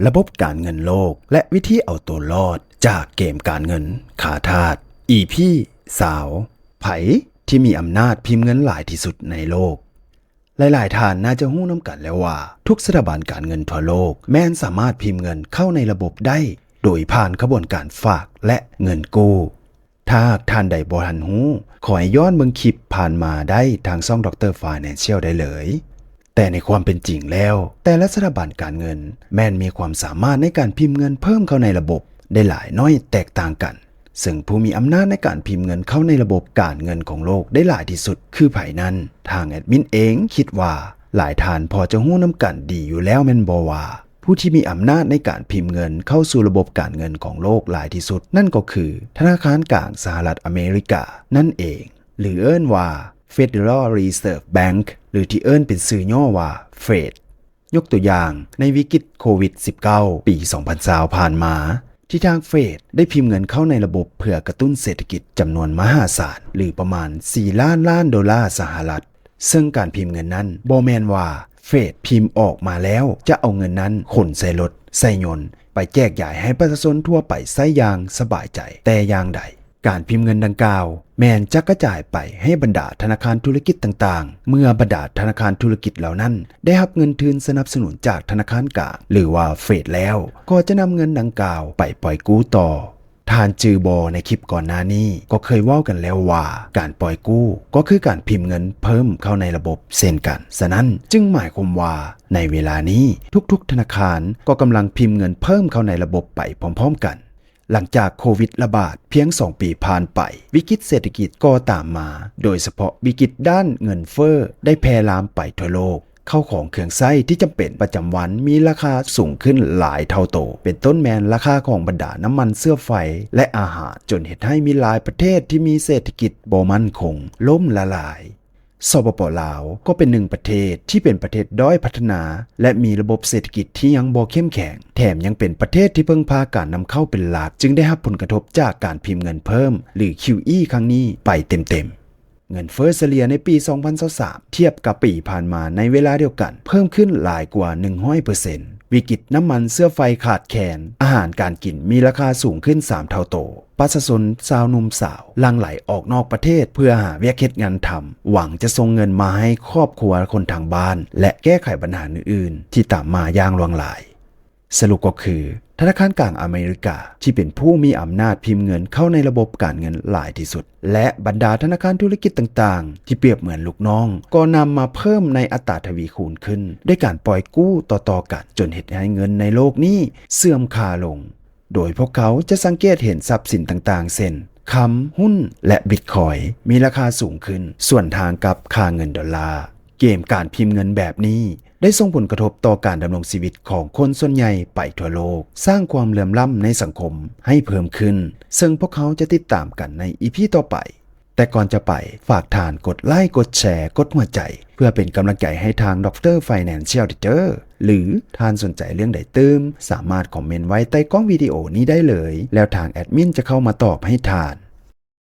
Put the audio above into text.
ລະບົບການເງິນໂລກ ແລະ ວິທີເອົາໂຕລອດຈາກເກມການເງິນຂາທາດ ອີ ພີ ຊາວ ໃຜທີ່ມີອຳນາດພິມເງິນຫຼາຍທີ່ສຸດໃນໂລກ? ຫຼາຍໆທ່ານໜ້າຈະຮູ້ນຳກັນແລ້ວວ່າ ທຸກສະຖາບັນການເງິນທົ່ວໂລກແມ່ນສາມາດພິມເງິນເຂົ້າໃນລະບົບໄດ້ ໂດຍຜ່ານຂະບວນການຝາກ ແລະ ເງິນກູ້. ຖ້າຫາກທ່ານໃດບໍ່ທັນຮູ້, ຂໍໃຫ້ຍ້ອນເບິ່ງຄລິບຜ່ານມາໄດ້ທາງຊ່ອງ Doctor Financial ໄດ້ເລີຍ. ແຕ່ໃນຄວາມເປັນຈິງແລ້ວ, ແຕ່ລະສະຖາບັນການເງິນແມ່ນມີຄວາມສາມາດໃນການພິມເງິນເພີ່ມເຂົ້າໃນລະບົບໄດ້ຫຼາຍໜ້ອຍແຕກຕ່າງກັນ, ເຊິ່ງຜູ້ມີອຳນາດໃນການພິມເງິນເຂົ້າໃນລະບົບການເງິນຂອງໂລກໄດ້ຫຼາຍທີ່ສຸດຄືໃຜນັ້ນ? ທາງແອດມິນເອງຄິດວ່າ ຫຼາຍທ່ານພໍຈະຮູ້ນຳກັນດີຢູ່ແລ້ວແມ່ນບໍ່ວ່າ ຜູ້ທີ່ມີອຳນາດໃນການພິມເງິນເຂົ້າສູ່ລະບົບການເງິນຂອງໂລກຫຼາຍທີ່ສຸດ ນັ້ນກໍຄືທະນາຄານກາງສະຫະລັດອາເມລິການັ້ນເອງ ຫຼື ເອີ້ນວ່າ Federal Reserve Bank ຫຼື ທີ່ເອີ້ນເປັນຊື່ຫຍໍ້ວ່າ ເຟດ. ຍົກຕົວຢ່າງ, ໃນວິກິດໂຄວິດສິບເກົ້າ ປີສອງພັນຊາວ ຜ່ານມາ, ທີ່ທາງເຟດໄດ້ພິມເງິນເຂົ້າໃນລະບົບເພື່ອກະຕຸ້ນເສດຖະກິດຈຳນວນມະຫາສານ ຫຼື ປະມານສີ່ລ້ານລ້ານໂດລາສະຫະລັດ. ເຊິ່ງການພິມເງິນນັ້ນບໍ່ແມ່ນວ່າເຟດພິມອອກມາແລ້ວຈະເອົາເງິນນັ້ນຂົນໃສ່ລົດ, ໃສ່ຍົນ ໄປແຈກຢາຍໃຫ້ປະຊາຊົນທົ່ວໄປໃຊ້ຢ່າງສະບາຍໃຈແຕ່ຢ່າງໃດ. ການພິມເງິນດັ່ງກ່າວແມ່ນຈະກະຈາຍໄປໃຫ້ບັນດາທະນາຄານທຸລະກິດຕ່າງໆ. ເມື່ອບັນດາທະນາຄານທຸລະກິດເຫຼົ່ານັ້ນໄດ້ຮັບເງິນທຶນສະໜັບສະໜູນຈາກທະນາຄານກາງ ຫຼືວ່າເຟດແລ້ວ, ກໍຈະນຳເງິນດັ່ງກ່າວໄປປ່ອຍກູ້ຕໍ່. ທ່ານຈື່ບໍ່, ໃນຄລິບກ່ອນໜ້ານີ້ກໍເຄີຍເວົ້າກັນແລ້ວວ່າ ການປ່ອຍກູ້ກໍຄືການພິມເງິນເພີ່ມເຂົ້າໃນລະບົບເຊັ່ນກັນ. ສະນັ້ນຈຶ່ງໝາຍຄວາມວ່າ ໃນເວລານີ້ທຸກໆທະນາຄານກໍກຳລັງພິມເງິນເພີ່ມເຂົ້າໃນລະບົບໄປພ້ອມໆກັນ. ຫຼັງຈາກໂຄວິດລະບາດພຽງສອງປີຜ່ານໄປ, ວິກິດເສດຖະກິດກໍຕາມມາ, ໂດຍສະເພາະວິກິດດ້ານເງິນເຟີ້ໄດ້ແຜ່ລາມໄປທົ່ວໂລກ. ເຂົ້າຂອງເຄື່ອງໃຊ້ທີ່ຈຳເປັນປະຈຳວັນມີລາຄາສູງຂຶ້ນຫຼາຍເທົ່າໂຕ, ເປັນຕົ້ນແມ່ນລາຄາຂອງບັນດານ້ຳມັນເຊື້ອໄຟ ແລະ ອາຫານ, ຈົນເຮັດໃຫ້ມີຫຼາຍປະເທດທີ່ມີເສດຖະກິດບໍ່ໝັ້ນຄົງລົ້ມລະລາຍ. ສປປ ລາວ ກໍເປັນໜຶ່ງປະເທດທີ່ເປັນປະເທດດ້ອຍພັດທະນາ ແລະ ມີລະບົບເສດຖະກິດທີ່ຍັງບໍ່ເຂັ້ມແຂງ, ແຖມຍັງເປັນປະເທດທີ່ເພິ່ງພາການນຳເຂົ້າເປັນຫຼັກ, ຈຶ່ງໄດ້ຮັບຜົນກະທົບຈາກການພິມເງິນເພີ່ມ ຫຼື QE ຄັ້ງນີ້ໄປເຕັມໆ. ເງິນເຟີ້ສະເລ່ຍໃນປີສອງພັນຊາວສາມ ທຽບກັບປີຜ່ານມາໃນເວລາດຽວກັນ ເພີ່ມຂຶ້ນຫຼາຍກວ່າໜຶ່ງຮ້ອຍເປີເຊັນ. ວິກິດນ້ຳມັນເຊື້ອໄຟຂາດແຄນ, ອາຫານການກິນມີລາຄາສູງຂຶ້ນສາມເທົ່າໂຕ. ປະຊາຊົນຊາວໜຸ່ມສາວຫຼັ່ງໄຫຼອອກນອກປະເທດເພື່ອຫາວຽກເຮັດງານທຳ, ຫວັງຈະສົ່ງເງິນມາໃຫ້ຄອບຄົວຄົນທາງບ້ານ ແລະ ແກ້ໄຂບັນຫາອື່ນໆທີ່ຕາມມາຢ່າງຫຼວງຫຼາຍ. ສະຫຼຸບກໍຄື ທະນາຄານກາງອາເມລິກາທີ່ເປັນຜູ້ມີອຳນາດພິມເງິນເຂົ້າໃນລະບົບການເງິນຫຼາຍທີ່ສຸດ ແລະ ບັນດາທະນາຄານທຸລະກິດຕ່າງໆທີ່ປຽບເໝືອນລູກນ້ອງ ກໍນຳມາເພີ່ມໃນອັດຕາທະວີຄູນຂຶ້ນ ດ້ວຍການປ່ອຍກູ້ຕໍ່ໆກັນ ຈົນເຮັດໃຫ້ເງິນໃນໂລກນີ້ເສື່ອມຄ່າລົງ. ໂດຍພວກເຂົາຈະສັງເກດເຫັນຊັບສິນຕ່າງໆ ເຊັ່ນ ຄຳ, ຫຸ້ນ ແລະ ບິດຄອຍ ມີລາຄາສູງຂຶ້ນ ສວນທາງກັບຄ່າເງິນໂດລາ. ເກມການພິມເງິນແບບນີ້ໄດ້ສົ່ງຜົນກະທົບຕໍ່ການດຳລົງຊີວິດຂອງຄົນສ່ວນໃຫຍ່ໄປທົ່ວໂລກ, ສ້າງຄວາມເຫຼື່ອມລ້ຳໃນສັງຄົມໃຫ້ເພີ່ມຂຶ້ນ, ເຊິ່ງພວກເຮົາຈະຕິດຕາມກັນໃນ ອີ ພີ ຕໍ່ໄປ. ແຕ່ກ່ອນຈະໄປ, ຝາກທ່ານກົດໄລ, ກົດແຊ, ກົດຫົວໃຈ ເພື່ອເປັນກຳລັງໃຈໃຫ້ທາງ Doctor Financial Teacher ຫຼື ທ່ານສົນໃຈເລື່ອງໃດຕື່ມ, ສາມາດຄອມເມັນໄວ້ໃຕ້ກ້ອງວິດີໂອນີ້ໄດ້ເລີຍ, ແລ້ວທາງແອດມິນຈະເຂົ້າມາຕອບໃຫ້ທ່ານ.